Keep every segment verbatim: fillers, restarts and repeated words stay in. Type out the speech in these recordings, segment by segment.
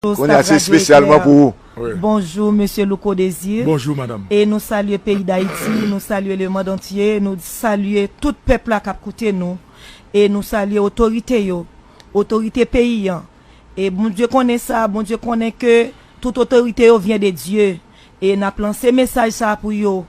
Bonjou, Kounye a staf se Radio espesyalman Eclair. Pou ou. Wi. Bonjou, mesye Louko Désir. Bonjou, madanm. E nou salye peyi Dayiti, nou salye lemonn antye, nou salye tout pèp la k ap koute nou. E nou salye otorite yo, otorite peyi an. E Bondye konnen sa, Bondye konnen ke tout otorite yo vyen de Dye. E n ap lanse mesaj sa pou yo.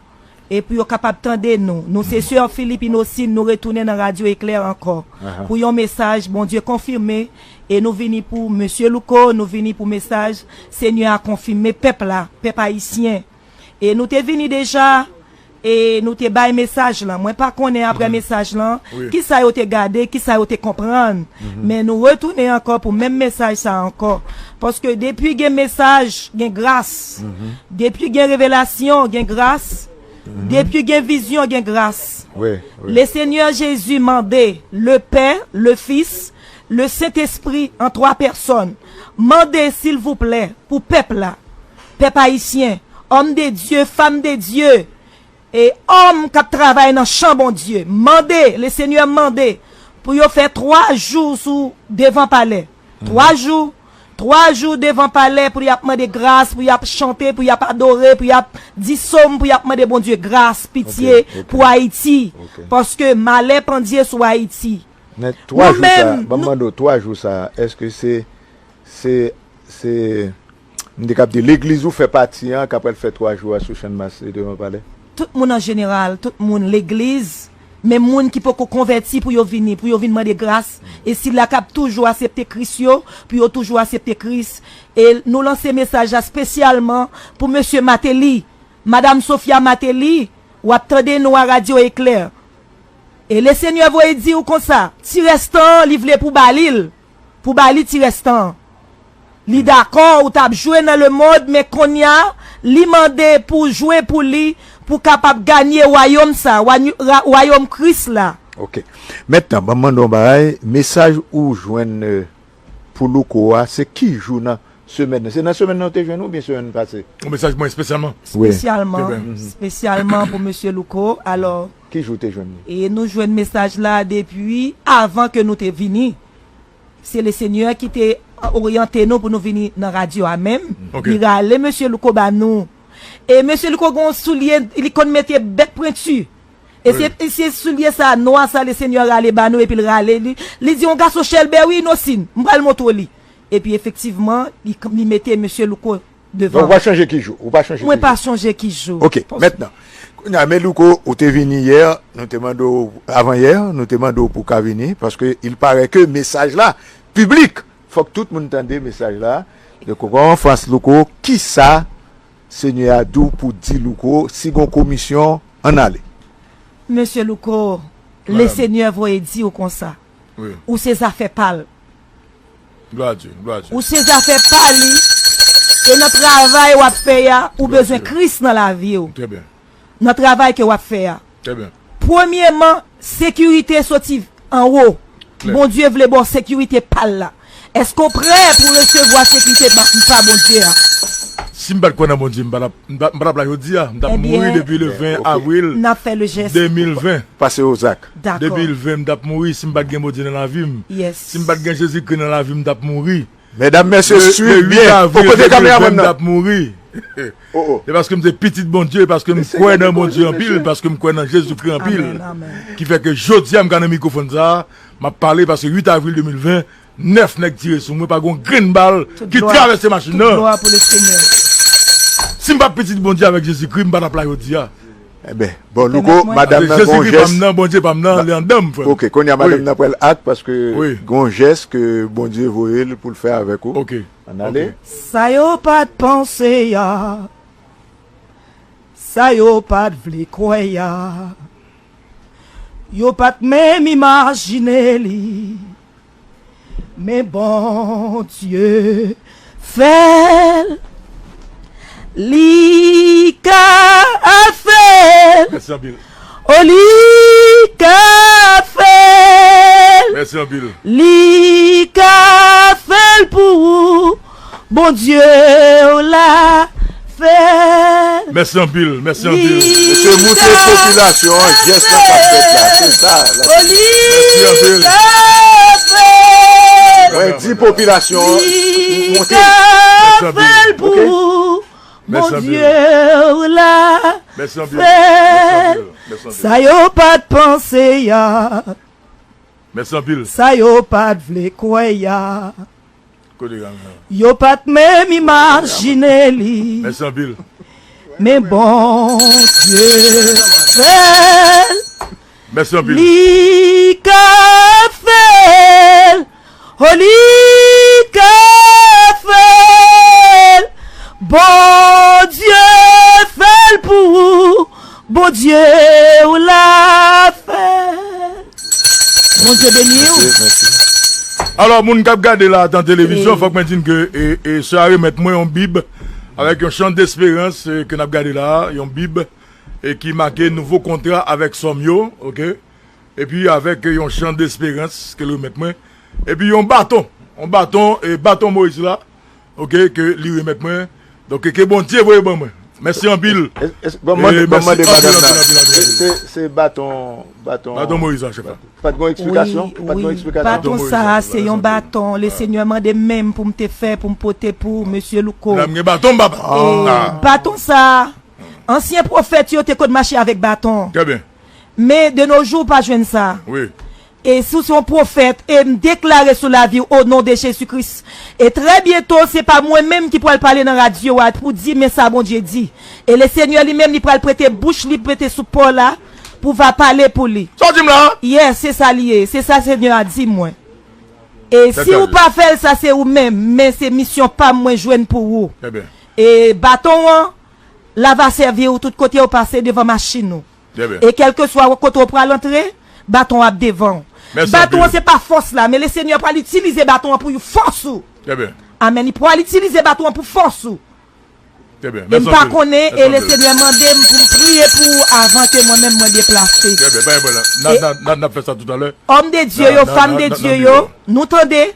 E pou yo kapab tande nou. Nou se Sè Philippe Innocine, nou retounen nan Radyo Eklè ankò. Aha. Pou yon mesaj, Bondye konfime, e nou vini pou Mesye Louko, nou vini pou mesaj, Senyè a konfime pèp la, pèp ayisyen. E nou te vini deja, e nou te bay mesaj lan. Mwen pa konnen apre mesaj lan, wi, kisa yo te gade, kisa yo te konprann. Mhm. Men nou retounen ankò pou menm mesaj sa ankò. Paske depi gen mesaj, gen gras. Mhm. Depi gen revelasyon, gen gras. Mhm. Depi gen vizyon, gen gras. Wi, wi. Le Senyè Jezi mande, le Pè, le Fis, le Sentespri an twa pèsòn. Mande, silvouplè, pou pèp la, pèp ayisyen, òm de Dye, fanm de Dye, e òm k ap travay nan chan Bondye. Mande, le Senyè mande pou yo fè twa jou sou devan palè. Twa jou, twa jou devan palè pou y ap mande gras, pou y ap chante, pou y ap adore, pou y ap di sòm, pou y ap mande Bondye gras, pitye, ok, ok, pou Ayiti. Ok. Paske malè pandye sou Ayiti. Men twa jou sa, ban m mande w, twa jou sa, èske se, se, se, m te kab di legliz ou fè pati an, k ap pral fè twa jou a sou Channmas e devan palè? Tout moun an jeneral, tout moun legliz, men moun ki poko konvèti pou yo vini, pou yo vin mande gras, e sila k ap toujou aksepte Kris yo, pou yo toujou aksepte Kris. E nou lanse mesaj la espesyalman pou mesye Martelly, madam Sophia Martelly, w ap tande nou a Radyo Eklè. E le Senyè voye di w konsa, ti restan an, li vle pou ba li l, pou ba li ti restan an. Li dakò, ou t ap jwe nan lemonn, men kounye a, li mande pou w jwe pou li, pou w kapab ganye wayòm sa, wa-, ra-, wayòm Kris la. Ok. Mentnan, ban m mande w yon bagay, mesaj ou jwenn, euh, pou Louko a, se ki jou nan semèn nan? Se nan semèn nan ou te jwenn ou oubyen semèn pase? Yon mesaj mwen espesyalman. Wi. Espesyalman, espesyalman pou mesye Louko. Alò, ki jou ou te jwenn li? E nou jwenn mesaj la depi avan ke nou te vini. Se le Senyè ki te oryante nou pou nou vini nan radyo a menm. Ok. Li rale mesye Louko ba nou. E mesye Louko gen yon soulye, li konn mete bèk pwenti. E se, wi, se soulye sa, nwa sa, le Senyè rale ba nou, epi l rale li. Li di, yon gason chèlbè, wi, Inosin. M pral montre w li. Epi efektivman, li, li mete mesye Louko devan. Donk, ou pa chonje ki jou? Ou pa chonje ki jou? Mwen pa chonje ki jou. Ok, mentnan. Kounye a, men Louko, ou te vini yè, nou te mande w, avan yè, nou te mande w pou w ka vini, paske il paraît que mesaj la, piblik, fòk tout moun tande mesaj la. Donk, ou konn Frans Louko, kisa Senyè a di w pou di Louko, si gon komisyon, ann ale. Mesye Louko, le Senyè voye di w konsa. Wi. Ou se zafè pa l. Glwa a Dye, glwa a Dye. Ou se zafè pa li. E nan travay w ap fè a, ou bezwen Kris nan lavi w. Trè byen. Nan travay ke w ap fè a. Trè byen. Premyeman, sekirite soti anwo. Klè. Bondye vle ba w sekirite pa l la. Èske w prè pou resevwa sekirite pa, pa Bondye a? Si m pa t kwè nan Bondye, m pa t ap, m pa, m pa t ap la jodi a. M t ap mouri depi le ven avril de mil ven. Ebyen, n ap fè le jès. Pase o zak. Dakò. De mil ven, m t ap mouri si m pa t gen Bondye nan lavi m. Yes. Si m pa t gen Jezikri nan lavi m, m t ap mouri. Medam, mesye, swiv byen. Poko de kameramann nan. M t ap mouri. Oh, oh. E paske m se pitit Bondye, e paske m kwè nan Bondye anpil, paske m kwè nan Jezikri anpil. Amèn, amèn. Ki fè ke jodi a, m ka nan mikwofòn sa a, m ap pale, paske uit avril de mil ven, nèf nèg tire sou mwen, pa gon grenn bal ki travèse machin nan. Tout glwa pou le Senyè. Si m pa pitit Bondye avèk Jezikri, m pa t ap la jodi a. Enben, bon, Louko, madanm nan gon jès. Jezikri pa m nan, Bondye pa m nan, li anndan m, frè m. Ok, kounye a madanm nan pral ak, paske gon jès ke Bondye voye l pou l fè avèk ou. Ok. Ann ale. Ok. Sa yo pa t panse a, sa yo pa t vle kwè a, yo pa t menm imajine li. Men Bondye fè l, li ka fè l. Mèsi anpil. O, li ka fè l. Mèsi anpil. Li ka fè l pou ou. Bondye w la fè l. Mèsi anpil, mèsi anpil. Mesye, moute popilasyon an, jès lan k ap fèt la, se sa. Mèsi anpil. Mwen di popilasyon an, Li ka fè l pou ou. Bondye w la fè l. Sa yo pa t panse a. Sa yo pa t vle kwè a. Yo pa t menm imajine li. Men Bondye fè l. Li ka fè l. O, li ka fè l. Bondye fè l pou ou. Bondye w la fè l. Bondye beni w. Alò, moun k ap gade la nan televizyon, fòk mwen di n ke e, e, sè a remèt mwen yon bib avèk yon chan desperans e, ke n ap gade la a, yon bib e ki make nouvo kontra avèk sòm yo, oke? Epi avèk yon chan desperans ke l remèt mwen. Epi yon baton, yon baton, e baton Moyiz la, oke, ke li remèt mwen. Donk, ke Bondye voye ban mwen. Mèsi anpil. Ban m mande madanm nan. Se baton, baton. Baton Moyiz la, chèf la. Pa t gon eksplikasyon? Pa t gon eksplikasyon? Baton sa a, se yon baton Lesenyè mande menm pou m te fè, pou m pote pou Mesye Louko. Nan m gen baton m papa. Baton sa a, ansyen pwofèt yo te konn mache avèk baton. Trè byen. Men de nos jours ou pa jwenn sa. Wi. E si w se yon pwofèt, e m deklare sou lavi w o non de Jezi Kris. E trè byento se pa mwen menm ki pral pale nan radyo a pou di men sa Bondye di. E Lesenyè li menm li pral prete bouch li prete sou pa w la pou va pale pou li. Sa w di m la? Yes, se sa li ye. Se sa Senyè a di mwen. E si ou pa fè l sa se ou menm, men se misyon pa m mwen jwenn pou ou. E baton an, la va sèvi ou tout kote ou pase devan machin ou. E kèlkeswa kote w pral antre, baton ap devan w. Baton an se pa fòs la, men Lesenyè pral itilize baton an pou fòs ou. Amèn. Li pral itilize baton an pou fòs ou. E m pa konnen, e Lesenyè mande m pou m priye pou ou avan ke mwen menm mwen deplase. Òm de Dye yo, fanm de Dye yo, nou tande?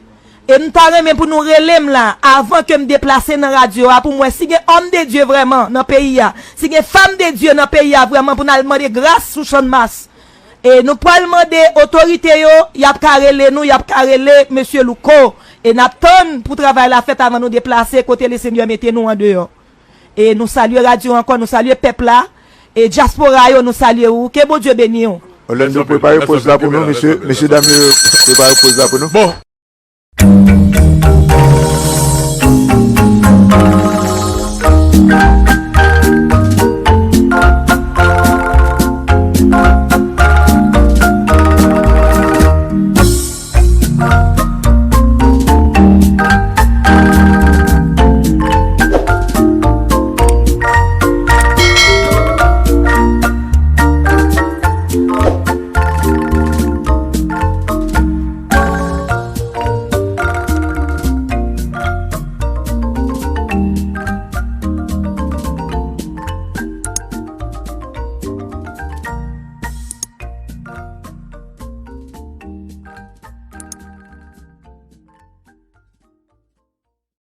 E m ta renmen pou nou rele m la avan ke m deplase nan radyo a pou m wè si gen òm de Dye vrèman nan peyi a, si gen fanm de Dye nan peyi a vrèman pou n al mande gras sou Channmas. E nou pral mande otorite yo, y ap ka rele nou, y ap ka rele Mesye Louko. E n ap tann pou travay la fèt avan nou deplase kote Lesenyè mete nou andeyò. E nou salye radyo ankò, nou salye pèp la. E dyaspora yo, nou salye ou. Ke Bondye beni w. Orlando, prepare poz la pou nou, mesye, mesye dam yo, prepare poz la pou nou. Bon.